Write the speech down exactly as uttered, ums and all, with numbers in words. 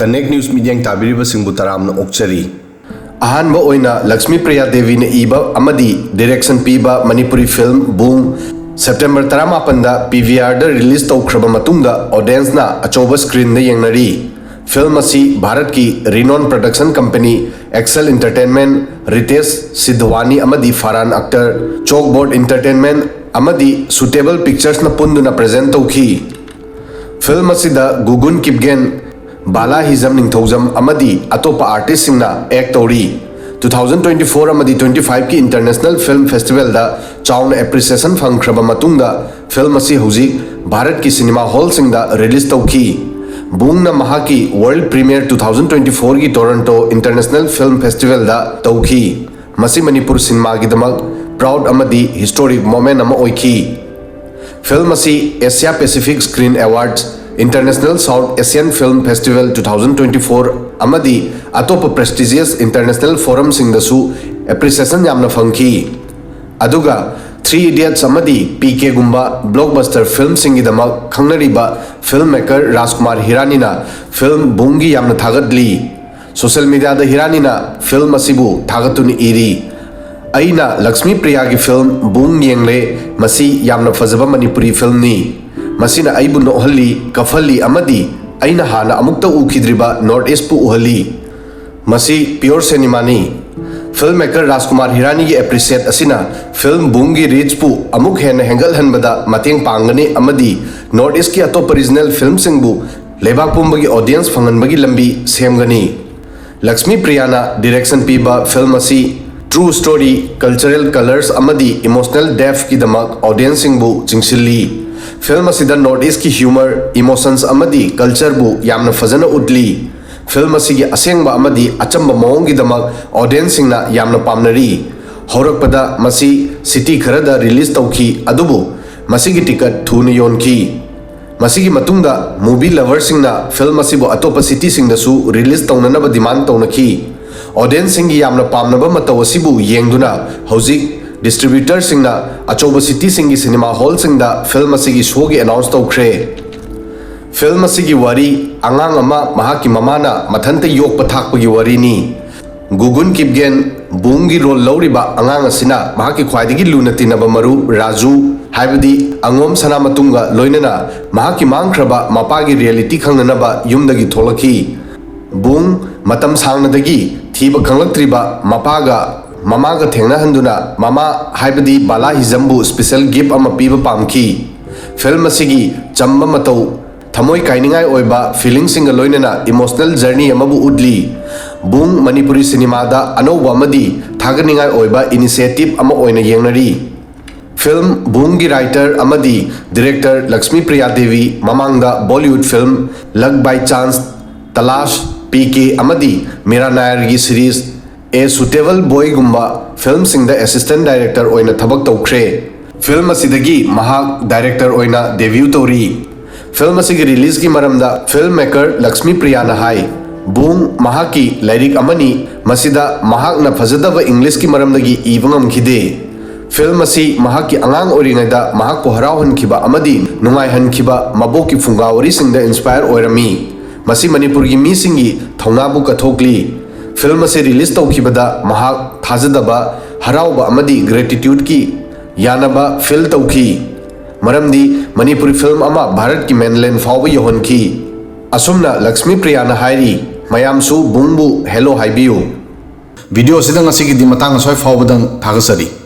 Connect News ꯃꯤꯠꯌꯦꯡ ꯇꯥꯕꯤꯔꯤꯕꯁꯤꯡꯕꯨ ꯇꯔꯥꯝꯅ ꯑꯣꯛꯆꯔꯤ꯫ ꯑꯍꯥꯟꯕ ꯑꯣꯏꯅ ꯂꯛꯁꯃꯤ ꯄ꯭ꯔꯤꯌꯥ ꯗꯦꯕꯤꯅ ꯏꯕ ꯑꯃꯗꯤ ꯗꯤꯔꯦꯛꯁꯟ ꯄꯤꯕ ꯃꯅꯤꯄꯨꯔꯤ ꯐꯤꯜꯝ ꯕꯨꯡ ꯁꯦꯞꯇꯦꯝꯕꯔ ꯇꯔꯥꯃꯥꯄꯟꯗ ꯄꯤ ꯚꯤ ꯑꯥꯔꯗ ꯔꯤꯂꯤꯖ ꯇꯧꯈ꯭ꯔꯕ ꯃꯇꯨꯡꯗ ꯑꯣꯗꯤꯌꯟꯁꯅ ꯑꯆꯧꯕ ꯁ꯭ꯀ꯭ꯔꯤꯟꯗ ꯌꯦꯡꯅꯔꯤ꯫ ꯐꯤꯜꯝ ꯑꯁꯤ ꯚꯥꯔꯠꯀꯤ renowned production company Excel entertainment, Ritesh Sidhwani ꯑꯃꯗꯤ ꯐꯔꯍꯥꯟ ꯑꯈꯇꯔ, ꯆꯣꯛꯕꯣꯔꯗ ꯏꯟꯇꯔꯇꯦꯟꯃꯦꯟ ꯑꯃꯗꯤ ꯁꯨꯇꯦꯕꯜ ꯄꯤꯛꯆꯔꯁꯅ ꯄꯨꯟꯗꯨꯅ ꯄ꯭ꯔꯖꯦꯟ ꯇꯧꯈꯤ꯫ ꯐꯤꯜꯝ ꯑꯁꯤꯗ ꯒꯨꯒꯨꯟ ꯀꯤꯞꯒꯦꯟ, ꯕꯥꯂꯥ ꯍꯤꯖꯝ ꯅꯤꯡꯊꯧꯖꯝ ꯑꯃꯗꯤ ꯑꯇꯣꯞꯄ ꯑꯥꯔꯇꯤꯁꯁꯤꯡꯅ ꯑꯦꯛ ꯇꯧꯔꯤ꯫ ꯇꯨ ꯊꯥꯎꯖꯟ ꯇ꯭ꯋꯦꯟꯇꯤ ꯐꯣꯔ ꯑꯃꯗꯤ ꯇ꯭ꯋꯦꯟꯇꯤ ꯐꯥꯏꯚꯀꯤ ꯏꯟꯇꯔꯅꯦꯁꯅꯦꯜ ꯐꯤꯜꯝ ꯐꯦꯁꯇꯤꯚꯦꯜꯗ ꯆꯥꯎꯅ ꯑꯦꯄ꯭ꯔꯤꯁꯤꯌꯦꯁꯟ ꯐꯪꯈ꯭ꯔꯕ ꯃꯇꯨꯡꯗ ꯐꯤꯜꯝ ꯑꯁꯤ ꯍꯧꯖꯤꯛ ꯚꯥꯔꯠꯀꯤ ꯁꯤꯅꯦꯃꯥ ꯍꯣꯜꯁꯤꯡꯗ ꯔꯤꯂꯤꯖ ꯇꯧꯈꯤ꯫ ꯕꯨꯡꯅ ꯃꯍꯥꯛꯀꯤ world premiere two thousand twenty ꯐꯣꯔꯒꯤ ꯇꯣꯔꯣꯟꯇꯣ ꯏꯟꯇꯔꯅꯦꯁꯅꯦꯜ ꯐꯤꯜꯝ ꯐꯦꯁꯇꯤꯚꯦꯜꯗ ꯇꯧꯈꯤ꯫ ꯃꯁꯤ ꯃꯅꯤꯄꯨꯔ ꯁꯤꯅꯦꯃꯥꯒꯤꯗꯃꯛ ꯄ꯭ꯔꯥꯎꯗ ꯑꯃꯗꯤ ꯍꯤꯁꯇꯣꯔꯤꯛ ꯃꯣꯃꯦꯟ ꯑꯃ ꯑꯣꯏꯈꯤ꯫ ꯐꯤꯜꯝ ꯑꯁꯤ Asia Pacific screen awards, international south Asian film festival two thousand twenty four ꯑꯃꯗꯤ ꯑꯇꯣꯞꯄ ꯄ꯭ꯔꯦꯁꯇꯤꯖꯤꯌꯁ ꯏꯟꯇꯔꯅꯦꯁꯅꯦꯜ ꯐꯣꯔꯝꯁꯤꯡꯗꯁꯨ ꯑꯦꯄ꯭ꯔꯤꯁꯤꯌꯦꯁꯟ ꯌꯥꯝꯅ ꯐꯪꯈꯤ꯫ ꯑꯗꯨꯒ ꯊ꯭ꯔꯤ ꯏꯗꯤꯌꯠꯁ ꯑꯃꯗꯤ ꯄꯤ ꯀꯦꯒꯨꯝꯕ ꯕ꯭ꯂꯣꯛꯕꯁꯇꯔ ꯐꯤꯜꯝꯁꯤꯡꯒꯤꯗꯃꯛ ꯈꯪꯅꯔꯤꯕ ꯐꯤꯜꯝ ꯃꯦꯀꯔ ꯔꯥꯖꯀꯨꯃꯥꯔ ꯍꯤꯔꯥꯅꯤꯅ ꯐꯤꯜꯝ ꯕꯨꯡꯒꯤ ꯌꯥꯝꯅ ꯊꯥꯒꯠꯂꯤ꯫ ꯁꯣꯁꯤꯌꯦꯜ ꯃꯤꯗꯤꯌꯥꯗ ꯍꯤꯔꯥꯅꯤꯅ ꯐꯤꯜꯝ ꯑꯁꯤꯕꯨ ꯊꯥꯒꯠꯇꯨꯅ ꯏꯔꯤ, "ꯑꯩꯅ ꯂꯛꯁꯃꯤ ꯄ꯭ꯔꯤꯌꯥꯒꯤ ꯐꯤꯜꯝ ꯕꯨꯡ ꯌꯦꯡꯂꯦ꯫ ꯃꯁꯤ ꯌꯥꯝꯅ ꯐꯖꯕ ꯃꯅꯤꯄꯨꯔꯤ ꯐꯤꯜꯝꯅꯤ꯫ ꯃꯁꯤꯅ ꯑꯩꯕꯨ ꯅꯣꯛꯍꯜꯂꯤ, ꯀꯞꯍꯜꯂꯤ ꯑꯃꯗꯤ ꯑꯩꯅ ꯍꯥꯟꯅ ꯑꯃꯨꯛꯇ ꯎꯈꯤꯗ꯭ꯔꯤꯕ ꯅꯣꯔꯠ ꯏꯁꯄꯨ ꯎꯍꯜꯂꯤ꯫ ꯃꯁꯤ ꯄꯤꯌꯣꯔ ꯁꯤꯅꯦꯃꯥꯅꯤ"꯫ ꯐꯤꯜꯝ ꯃꯦꯀꯔ ꯔꯥꯖꯀꯨꯃꯥꯔ ꯍꯤꯔꯥꯅꯤꯒꯤ ꯑꯦꯄ꯭ꯔꯤꯁꯤꯌꯦꯠ ꯑꯁꯤꯅ ꯐꯤꯜꯝ ꯕꯨꯡꯒꯤ ꯔꯤꯆꯄꯨ ꯑꯃꯨꯛ ꯍꯦꯟꯅ ꯍꯦꯟꯒꯠꯍꯟꯕꯗ ꯃꯇꯦꯡ ꯄꯥꯡꯒꯅꯤ ꯑꯃꯗꯤ ꯅꯣꯔꯠ ꯏꯁꯀꯤ ꯑꯇꯣꯞꯄ ꯔꯤꯖꯅꯦꯜ ꯐꯤꯜꯝꯁꯤꯡꯕꯨ ꯂꯩꯕꯥꯛ ꯄꯨꯝꯕꯒꯤ ꯑꯣꯗꯤꯌꯟꯁ ꯐꯪꯍꯟꯕꯒꯤ ꯂꯝꯕꯤ ꯁꯦꯝꯒꯅꯤ꯫ ꯂꯛꯁꯃꯤ ꯄ꯭ꯔꯤꯌꯥꯅ ꯗꯤꯔꯦꯛꯁꯟ ꯄꯤꯕ ꯐꯤꯜꯝ ꯑꯁꯤ ꯇ꯭ꯔꯨ ꯁ꯭ꯇꯣꯔꯤ, ꯀꯜꯆꯔꯦꯜ ꯀꯂꯔꯁ ꯑꯃꯗꯤ ꯏꯃꯣꯁꯅꯦꯜ ꯗꯦꯞꯊꯀꯤꯗꯃꯛ ꯑꯣꯗꯤꯌꯟꯁꯁꯤꯡꯕꯨ ꯆꯤꯡꯁꯤꯜꯂꯤ꯫ ꯐꯤꯜꯝ ꯑꯁꯤꯗ ꯅꯣꯔꯠ ꯏꯁꯀꯤ ꯍ꯭ꯌꯨꯃꯔ, ꯏꯃꯣꯁꯟꯁ ꯑꯃꯗꯤ ꯀꯜꯆꯔꯕꯨ ꯌꯥꯝꯅ ꯐꯖꯅ ꯎꯠꯂꯤ꯫ ꯐꯤꯜꯝ ꯑꯁꯤꯒꯤ ꯑꯁꯦꯡꯕ ꯑꯃꯗꯤ ꯑꯆꯝꯕ ꯃꯑꯣꯡꯒꯤꯗꯃꯛ ꯑꯣꯗꯤꯌꯟꯁꯁꯤꯡꯅ ꯌꯥꯝꯅ ꯄꯥꯝꯅꯔꯤ꯫ ꯍꯧꯔꯛꯄꯗ ꯃꯁꯤ ꯁꯤꯇꯤ ꯈꯔꯗ ꯔꯤꯂꯤꯖ ꯇꯧꯈꯤ, ꯑꯗꯨꯕꯨ ꯃꯁꯤꯒꯤ ꯇꯤꯀꯠ ꯊꯨꯅ ꯌꯣꯟꯈꯤ꯫ ꯃꯁꯤꯒꯤ ꯃꯇꯨꯡꯗ ꯃꯨꯚꯤ ꯂꯚꯔꯁꯤꯡꯅ ꯐꯤꯜꯝ ꯑꯁꯤꯕꯨ ꯑꯇꯣꯞꯄ ꯁꯤꯇꯤꯁꯤꯡꯗꯁꯨ ꯔꯤꯂꯤꯖ ꯇꯧꯅꯅꯕ ꯗꯤꯃꯥꯟ ꯇꯧꯅꯈꯤ꯫ ꯑꯣꯗꯤꯌꯟꯁꯁꯤꯡꯒꯤ ꯌꯥꯝꯅ ꯄꯥꯝꯅꯕ ꯃꯇꯧ ꯑꯁꯤꯕꯨ ꯌꯦꯡꯗꯨꯅ ꯍꯧꯖꯤꯛ ꯗꯤꯁꯇ꯭ꯔꯤꯕ꯭ꯌꯨꯇꯔꯁꯤꯡꯅ ꯑꯆꯧꯕ ꯁꯤꯇꯤꯁꯤꯡꯒꯤ ꯁꯤꯅꯦꯃꯥ ꯍꯣꯜꯁꯤꯡꯗ ꯐꯤꯜꯝ ꯑꯁꯤꯒꯤ ꯁꯣꯒꯤ ꯑꯦꯅꯥꯎꯟꯁ ꯇꯧꯈ꯭ꯔꯦ꯫ ꯐꯤꯜꯝ ꯑꯁꯤꯒꯤ ꯋꯥꯔꯤ ꯑꯉꯥꯡ ꯑꯃ ꯃꯍꯥꯛꯀꯤ ꯃꯃꯥꯅ ꯃꯊꯟꯇ ꯌꯣꯛꯄ ꯊꯥꯛꯄꯒꯤ ꯋꯥꯔꯤꯅꯤ꯫ ꯒꯨꯒꯨꯟ ꯀꯤꯞꯒꯦꯟ, ꯕꯨꯡꯒꯤ ꯔꯣꯜ ꯂꯧꯔꯤꯕ ꯑꯉꯥꯡ ꯑꯁꯤꯅ ꯃꯍꯥꯛꯀꯤ ꯈ꯭ꯋꯥꯏꯗꯒꯤ ꯂꯨꯅ ꯇꯤꯟꯅꯕ ꯃꯔꯨꯞ ꯔꯥꯖꯨ, ꯍꯥꯏꯕꯗꯤ ꯑꯉꯣꯝ ꯁꯅꯥꯃꯇꯨꯝꯒ ꯂꯣꯏꯅꯅ ꯃꯍꯥꯛꯀꯤ ꯃꯥꯡꯈ꯭ꯔꯕ ꯃꯄꯥꯒꯤ ꯔꯤꯌꯦꯂꯤꯇꯤ ꯈꯪꯅꯅꯕ ꯌꯨꯝꯗꯒꯤ ꯊꯣꯛꯂꯛꯈꯤ꯫ ꯕꯨꯡ ꯃꯇꯝ ꯁꯥꯡꯅꯗꯒꯤ ꯊꯤꯕ ꯈꯪꯂꯛꯇ꯭ꯔꯤꯕ ꯃꯄꯥꯒ ꯃꯃꯥꯒ ꯊꯦꯡꯅꯍꯟꯗꯨꯅ ꯃꯃꯥ, ꯍꯥꯏꯕꯗꯤ ꯕꯥꯂꯥ ꯍꯤꯖꯝꯕꯨ ꯁ꯭ꯄꯦꯁꯦꯜ ꯒꯤꯐ ꯑꯃ ꯄꯤꯕ ꯄꯥꯝꯈꯤ꯫ ꯐꯤꯜꯝ ꯑꯁꯤꯒꯤ ꯆꯝꯕ ꯃꯇꯧ, ꯊꯃꯣꯏ ꯀꯥꯏꯅꯤꯡꯉꯥꯏ ꯑꯣꯏꯕ ꯐꯤꯂꯤꯡꯁꯤꯡꯒ ꯂꯣꯏꯅꯅ ꯏꯃꯣꯁꯅꯦꯜ ꯖꯔꯅꯤ ꯑꯃꯕꯨ ꯎꯠꯂꯤ꯫ ꯕꯨꯡ ꯃꯅꯤꯄꯨꯔꯤ ꯁꯤꯅꯦꯃꯥꯗ ꯑꯅꯧꯕ ꯑꯃꯗꯤ ꯊꯥꯒꯠꯅꯤꯡꯉꯥꯏ ꯑꯣꯏꯕ ꯏꯅꯤꯁꯤꯌꯦꯇꯤꯚ ꯑꯃ ꯑꯣꯏꯅ ꯌꯦꯡꯅꯔꯤ꯫ ꯐꯤꯜꯝ ꯕꯨꯡꯒꯤ ꯔꯥꯏꯇꯔ ꯑꯃꯗꯤ ꯗꯤꯔꯦꯛꯇꯔ ꯂꯛꯁꯃꯤ ꯄ꯭ꯔꯤꯌꯥ ꯗꯦꯕꯤ ꯃꯃꯥꯡꯗ ꯕꯣꯂꯤꯋꯨꯗ ꯐꯤꯜꯝ ꯂꯛ ꯕꯥꯏ ꯆꯥꯟꯁ, ꯇꯂꯥꯁ, ꯄꯤ ꯀꯦ ꯑꯃꯗꯤ ꯃꯤꯔꯥ ꯅꯥꯌꯔꯒꯤ ꯁꯤꯔꯤꯁ ꯑꯦ ꯁꯨꯇꯦꯕꯜ ꯕꯣꯏꯒꯨꯝꯕ ꯐꯤꯜꯝꯁꯤꯡꯗ ꯑꯦꯁꯤꯁꯇꯦꯟ ꯗꯥꯏꯔꯦꯛꯇꯔ ꯑꯣꯏꯅ ꯊꯕꯛ ꯇꯧꯈ꯭ꯔꯦ꯫ ꯐꯤꯜꯝ ꯑꯁꯤꯗꯒꯤ ꯃꯍꯥꯛ ꯗꯥꯏꯔꯦꯛꯇꯔ ꯑꯣꯏꯅ ꯗꯦꯕ꯭ꯌꯨ ꯇꯧꯔꯤ꯫ ꯐꯤꯜꯝ ꯑꯁꯤꯒꯤ ꯔꯤꯂꯤꯖꯀꯤ ꯃꯔꯝꯗ ꯐꯤꯜꯝ ꯃꯦꯀꯔ ꯂꯛꯁꯃꯤ ꯄ꯭ꯔꯤꯌꯥꯅ ꯍꯥꯏ, ꯕꯨꯡ ꯃꯍꯥꯛꯀꯤ ꯂꯥꯏꯔꯤꯛ ꯑꯃꯅꯤ, ꯃꯁꯤꯗ ꯃꯍꯥꯛꯅ ꯐꯖꯗꯕ ꯏꯪꯂꯤꯁꯀꯤ ꯃꯔꯝꯗꯒꯤ ꯏꯕ ꯉꯝꯈꯤꯗꯦ꯫ ꯐꯤꯜꯝ ꯑꯁꯤ ꯃꯍꯥꯛꯀꯤ ꯑꯉꯥꯡ ꯑꯣꯏꯔꯤꯉꯩꯗ ꯃꯍꯥꯛꯄꯨ ꯍꯔꯥꯎꯍꯟꯈꯤꯕ ꯑꯃꯗꯤ ꯅꯨꯡꯉꯥꯏꯍꯟꯈꯤꯕ ꯃꯕꯣꯛꯀꯤ ꯐꯨꯡꯒꯥ ꯋꯥꯔꯤꯁꯤꯡꯗ ꯏꯟꯁꯄꯥꯌꯔ ꯑꯣꯏꯔꯝꯃꯤ꯫ ꯃꯁꯤ ꯃꯅꯤꯄꯨꯔꯒꯤ ꯃꯤꯁꯤꯡꯒꯤ ꯊꯧꯅꯥꯕꯨ ꯀꯠꯊꯣꯛꯂꯤ꯫ ꯐꯤꯜꯝ ꯑꯁꯤ ꯔꯤꯂꯤꯖ ꯇꯧꯈꯤꯕꯗ ꯃꯍꯥꯛ ꯊꯥꯖꯗꯕ, ꯍꯔꯥꯎꯕ ꯑꯃꯗꯤ ꯒ꯭ꯔꯦꯇꯤꯇ꯭ꯌꯨꯗꯀꯤ ꯌꯥꯅꯕ ꯐꯤꯜ ꯇꯧꯈꯤ, ꯃꯔꯝꯗꯤ ꯃꯅꯤꯄꯨꯔꯤ ꯐꯤꯜꯝ ꯑꯃ ꯚꯥꯔꯠꯀꯤ ꯃꯦꯟꯂꯦꯟ ꯐꯥꯎꯕ ꯌꯧꯍꯟꯈꯤ꯫ ꯑꯁꯨꯝꯅ ꯂꯛꯁꯃꯤ ꯄ꯭ꯔꯤꯌꯥꯅ ꯍꯥꯏꯔꯤ, "ꯃꯌꯥꯝꯁꯨ ꯕꯨꯡꯕꯨ ꯍꯦꯂꯣ ꯍꯥꯏꯕꯤꯌꯨ"꯫ ꯚꯤꯗꯤꯑꯣ ꯑꯁꯤꯗ ꯉꯁꯤꯒꯤꯗꯤ ꯃꯇꯥꯡ ꯑꯁ꯭ꯋꯥꯏ ꯐꯥꯎꯕꯗꯪ ꯊꯥꯒꯠꯆꯔꯤ꯫